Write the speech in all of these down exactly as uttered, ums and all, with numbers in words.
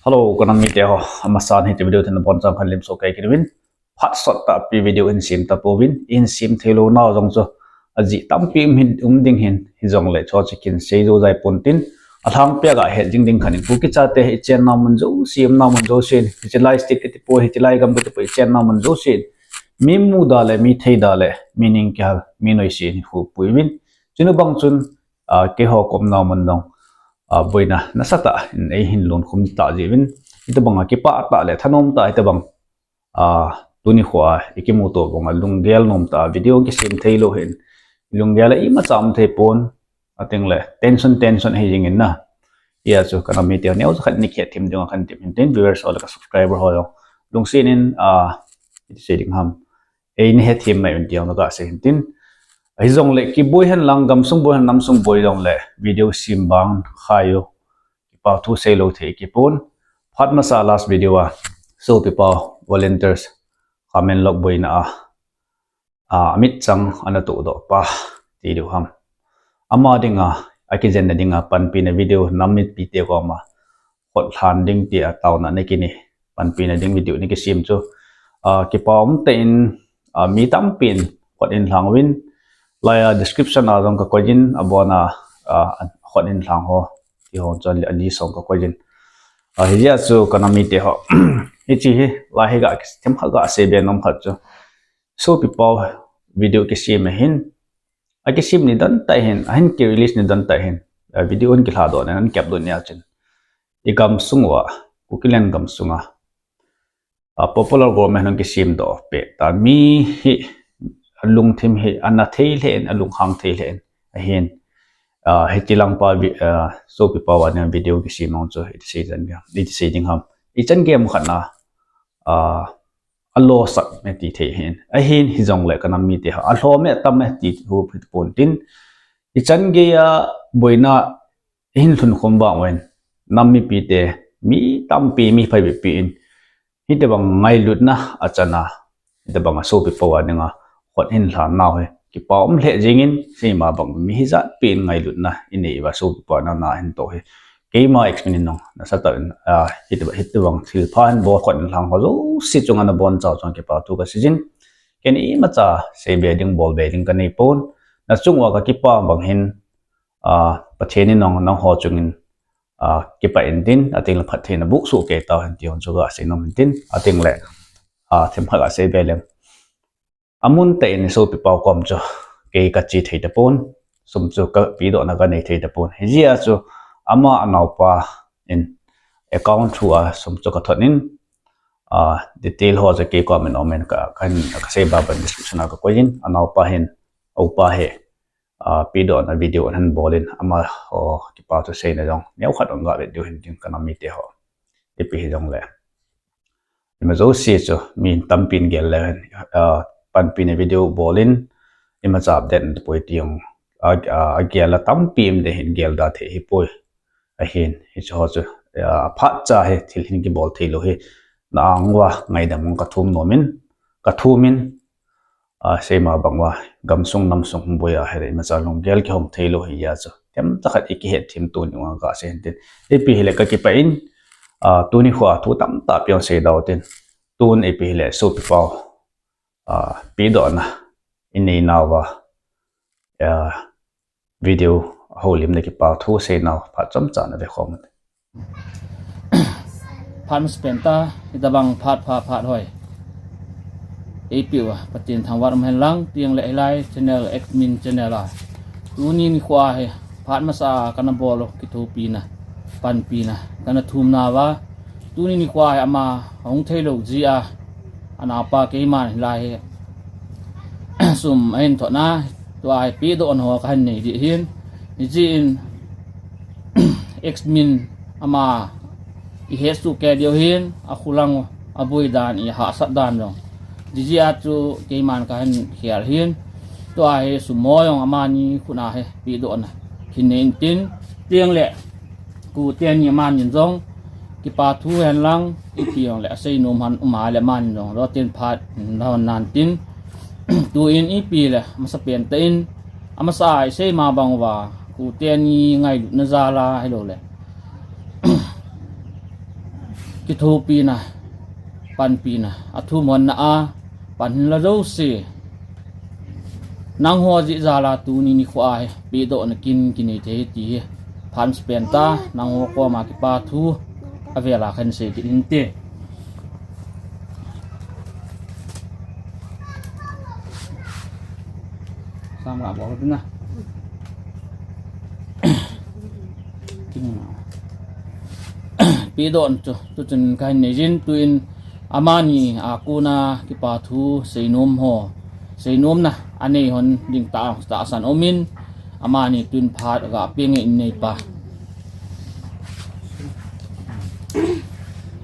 Hello, ka nam mite ho, amasan hiche video thum na boncha khat lim soh kei kit uvin. Phat sot tah pi video hin sem tapouvin, hin sem thei lou nau jong chu ajeh tampi um hin, um ding hin, hijongle chuche chu kin sei jou jai pon tin, alhangpia ga het jing ding khat in, Kuki chate hi chen nau mun jouse, um nau mun jouse, hiche lai state kiti poi, hiche lai gam kiti poi, chen nau mun jouse, mi muda le, mi theida le, mi ning kihal, mi noise hi khu puiuvin. Chuna bang chun, ah, keiho ka um nau mun jong, ah, boina nasatah in eihin lhung khum tah jeh uvin, hitobang a kipah tah le thanom tah, hitobang, ah, tuni khoa ikimuto bang a lunggel nom tah a video kisem thei lou hin, lunggel a imacha um thei pon, ating le tension, tension hi jing in na. Hijeh chun ka nam mite ho neocha khat in kihet them ding a kahin tem in tin, viewers ho le ka subscriber ho jong lungset in, ah, iti sei ding ham, eina hethem mai un ti jong ka sei hin tin. Hijongle kiboi hen lang, gamsung boi hen, namsung boi jongle video sem bang khai u, kipa thu sei lou thei kipon. Phat masa last video a sopi pau volunteers Khamenlok boina a, ah, amit chang ana tohdoh pa ti diu ham, ama dinga, akijenna dinga panpina video nam mipite koma khut lhan ding tia taona nei kit in, panpina ding video nei kisem chu, ah, kipa um tah in, ah, mi tampin khut ahin lhang uvin, laiya description a jong ka koi in, abona, ah, khut ahin lhang ho, ti ho chu a list jong ka koi in. Ah, hijeh chun ka nam mite ho, hiche hi, lai hi ga themkhat ga sei be nom khat chu, sopi pau video kisem ahin, akisem ni dan tah hin, ahin ki release ni dan tah hin, ah, video ahin kilhadoh nin, ahin kiupload nin a chun, igamsung uva, Kukiland gamsunga, ah, popular government hung kisemdoh peh tah, mi hi alungthim hi ana thei lheh in, alunghang thei lheh in, ahin, ah, hiti lang pa vi-, ah, sopi pau a dinga video kisem jong chu iti sei ding ham, iti sei ding ham, ichan gei khat na, ah, alosah me ti thei hin, ahin hijongle ka nam mite ho, alhoh me tam me ti hu pon tin, ichan gei a boina ihin lhung khum vang uvin, nam mipite, mi tampi, mi phabep pi in, hitobang ngailutna achana, hitobang a sopi pau a dinga khut ahin lhan nau hi kipa um lheh jing in, seima bang mi hijat pi in ngailutna inei uva sopi pau a dinga ahin toh hi, keima X-Men in jong nasatah in, ah, hiti, hitobang thilpha ahin bol, khut ahin lhang ho jouse chunga na boncha chunga kipa thu ka sei in, ken imacha sei be ding, bol be ding ka nei pon, na chung uva ka kipa bang hin, ah, Pathen in jong nangho chunga, ah, kipah in tin, ating le phattheina boh soh kei tauhen ti ho chu ka sei nom in tin, ating le, ah, themkhat ka sei be leng, amun tah in sopi pau kom chu kei ka che thei tapon, sum chu ka pedohna ka nei thei tapon. Hijeh chun ama anaopa in account through a sum chu ka thot in, ah, detail ho chu kei kom in um in ka, ka, ka sei ba ban description a ka koi in, anaopa hin, aupa hi, ah, pedohna video ahin bol in, amaho kipa thu seina jong neokhat hung ga vet diu hin tin ka nam mite ho. Ipi hijongle, ima jouse chu mi tampin gel leu hen, ah, panpina video bol in, imacha update na tapoi ti jong, ah, ah, agel a tampi um ding hin, gel da thei hipoi. Ahin, hiche ho chu, ah, phatcha hi thil hin kibol thei lou hi, na ang uva ngaidam ka thum nom in, ka thum in, ah, seima bang uva, gamsung namsung hung boi a hile imacha lunggel kihong thei lou hijeh chun, themcha khat ikihet them tuni uva ka sei hin tin. Ipi hile ka kipah in, ah, tuni khoa thu tamtah pi jong sei dau tin. Tun ipi hile sopi pau, ah, pedohna inei nauva, ah, video houlimna kipa thu sei nau phat chomcha na ve khom un. Phat masapen tah, hitobang phat pha phat hoi eipeh uva Pathen thangvah um hen lang, chuteng le hilai channel, X-Men channel a tuni nikhoa hi phat masa a kana bol u kithopina, panpina kana thum nauva, tuni nikhoa hi ama ahung thei lou jeh a, anaopa keiman hilai hi sum ahin thot na, tua hi pedohna ho kahin nei ding ahin, hijeh in X-Men ama ihet soh kei diu ahin, akhulang u, aboi dan, ihahsat dan jong, hijeh a chu keiman kahin khel ahin, tua hi sum ho jong amani khut a hi pedohna hin nei in tin, chuteng le Kuteni amani jong kipa thu hen lang, ipi jong le asei nom hon um a le amani jong, lou tin phat, na hon nan tin, tun ipi le, masapen tah in, amasa a isei ma bang uva, Kuteni ngailutna jal a hilou le, kithopina, panpina, athumonna a, panla jouse. Nangho jeh jal a tuni nikho a hi, pehdohna kin kinei thei ti hi. Phat masapen tah, nangho koma kipa thu, avel a kahin sei kit inte. Sam ga bol tin na. Pehdohna chu, tuchun kahin nei jin, tuin amani a kona kipa thu seinom ho, seinomna anei hon ding tah, tahsan umin, amani tuin phat ga pe nge in neipa.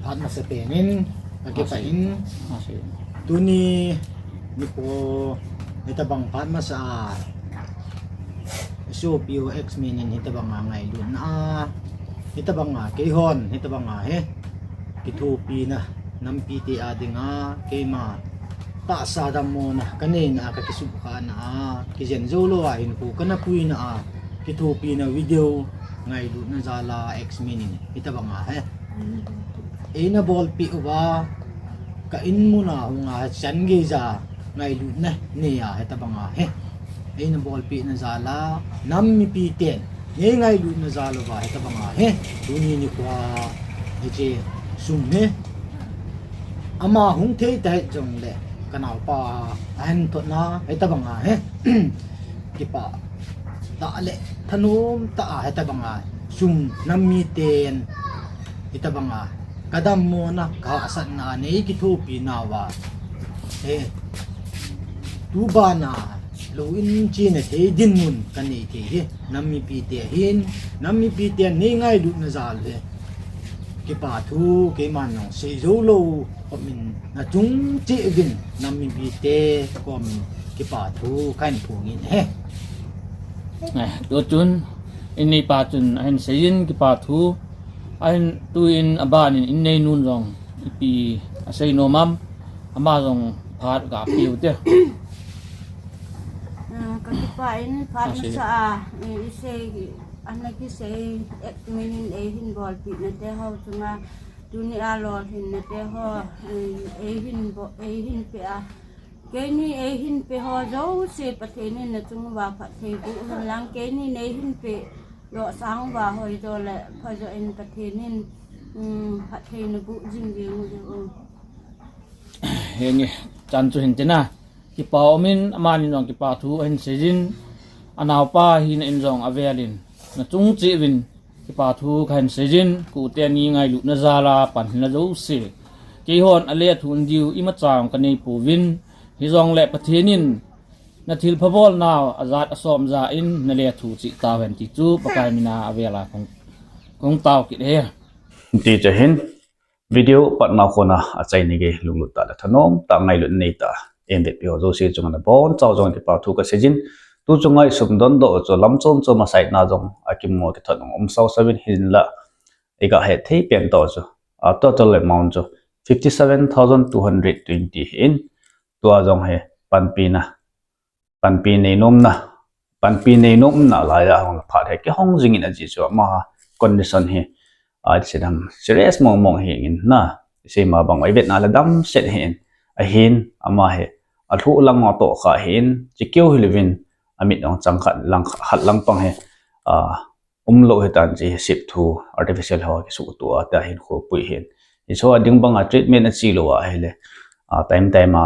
Phat masapen in, akipah in. Tuni nikho, hitabang phat masa a, sopi ho X-Men in hitabang a ngailutna a, hitabang a keihon, hitabang a hi, kithopina, nampite a dinga, keima tahsa dammona kaneina a, kakisuhkhahna a, kijen jou lou a hinkho kana puina a, kithopina video ngailutna jal a X-Men in hitabang a hi, eina bolpeh uva, ka in mun a hung a chan geija ngailutna nei a hitabang a hi, eina bolpehna jal a nam mipiten nei ngailutna jal uva hitabang a hi, tuni nikho a hiche sum hi ama hung thei tahih jongle kanaopa ahin thotna hitabang a hi, kipah tah le thanom tah a hitabang a sum nam miten hitabang a kadammona kahahsatna a nei kithopi nauva, tuban a lou in chena thei dinmun kanei thei hi nam mipite ahin, nam mipiten nei ngailutna jal hi, kipa thu keiman jong sei jou lou khopin, nachung cheh uvin nam mipite komin kipa thu kahin phong in ahi. Tuchun in neipa chun ahin sei in kipa thu, ahin tuin aban in in neinun jong ipi asei nom am, ama jong phat ga pe u te. Kakipah in phat masa a, isei, ana kisei, X-Men in eihin bolpehna teho chunga, tuni a lolhinna teho, eihin peh a, keini eihin peh ho jouse Pathen in nachung uva phatthei boh hen lang, keini neihin peh lou sang uva hoijo le phajo in Pathen in phatthei naboh jing jeng u. Henge, chan chu hin tina, kipa umin amani jong kipa thu ahin sei jin, anaopa hina in jong avel in nachung cheh uvin kipa thu kahin sei jin, kute ni ngailutna jal a panla jouse, keihon alethuh diu imacha kanei pouvin, hijongle Pathen in nathilpha bolnau ajat asom ja in nalethuh cheh tauhen ti chu Pakai mina avel a kahung tao kit e. Ti chu hin, video patna khona achaina gei lunglut tah le thanom tah ngailut nei tah a eivetpi ho jouse chunga nabonchauva jong kipa thu kasei jin, tu chunga isum dondoh chu lam chom chom a saina jong akimu kithot um sausau vin hinla, iga hetthei pen toh chu, a total amount chu fifty seven thousand two hundred twenty hin, tua jong hi panpina, panpi neinomna, panpi neinomna laiya hung phat hi kihong jingin ajeh chu ama condition hi, a, serious mong mong hi in na, isei ma bang uva ivetna le damset hin, ahin ama hi alhuh lang atohkha hin, chikeu hilouvin amit jong chang khat lang khat lang pang hi, a, umlou hitan, chi sep thu artificial ho kisuhtoh a tia hinkho pui hin. Hiche a ding banga treatment ache lou ahile, a, time time a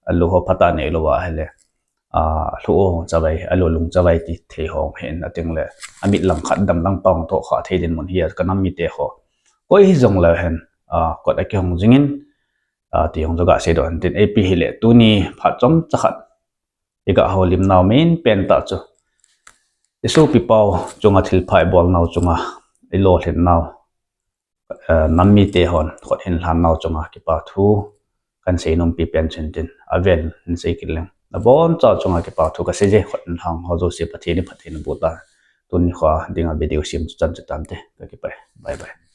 alu ho phatah neilou ahile, a, lhu ho chavai, alu lung chavai ti thei ho hin, atengle amit lang khat dam lang pang tohkha thei dinmun hi a kanam mite ho koi hijongleu hen, a, kot akihong jingin, a, ti jong chu gasei doh hen tin, ipi hile tuni phat chomcha khat iga houlimnau main pen tah chu, isopipa chunga thilpha ibolnau chunga ilolhinnau, nam mite hon khut hin lhannau chunga kipa thu kahin seinompi pen chu hin tin, avel hin sei kit leng, nabonchauva chunga kipa thu kasei je, khut hin lhang ho jouse Pathen in phatthei naboh tan, tuni kho dinga video sem chu chan chu tante, kakipah e, bye bye.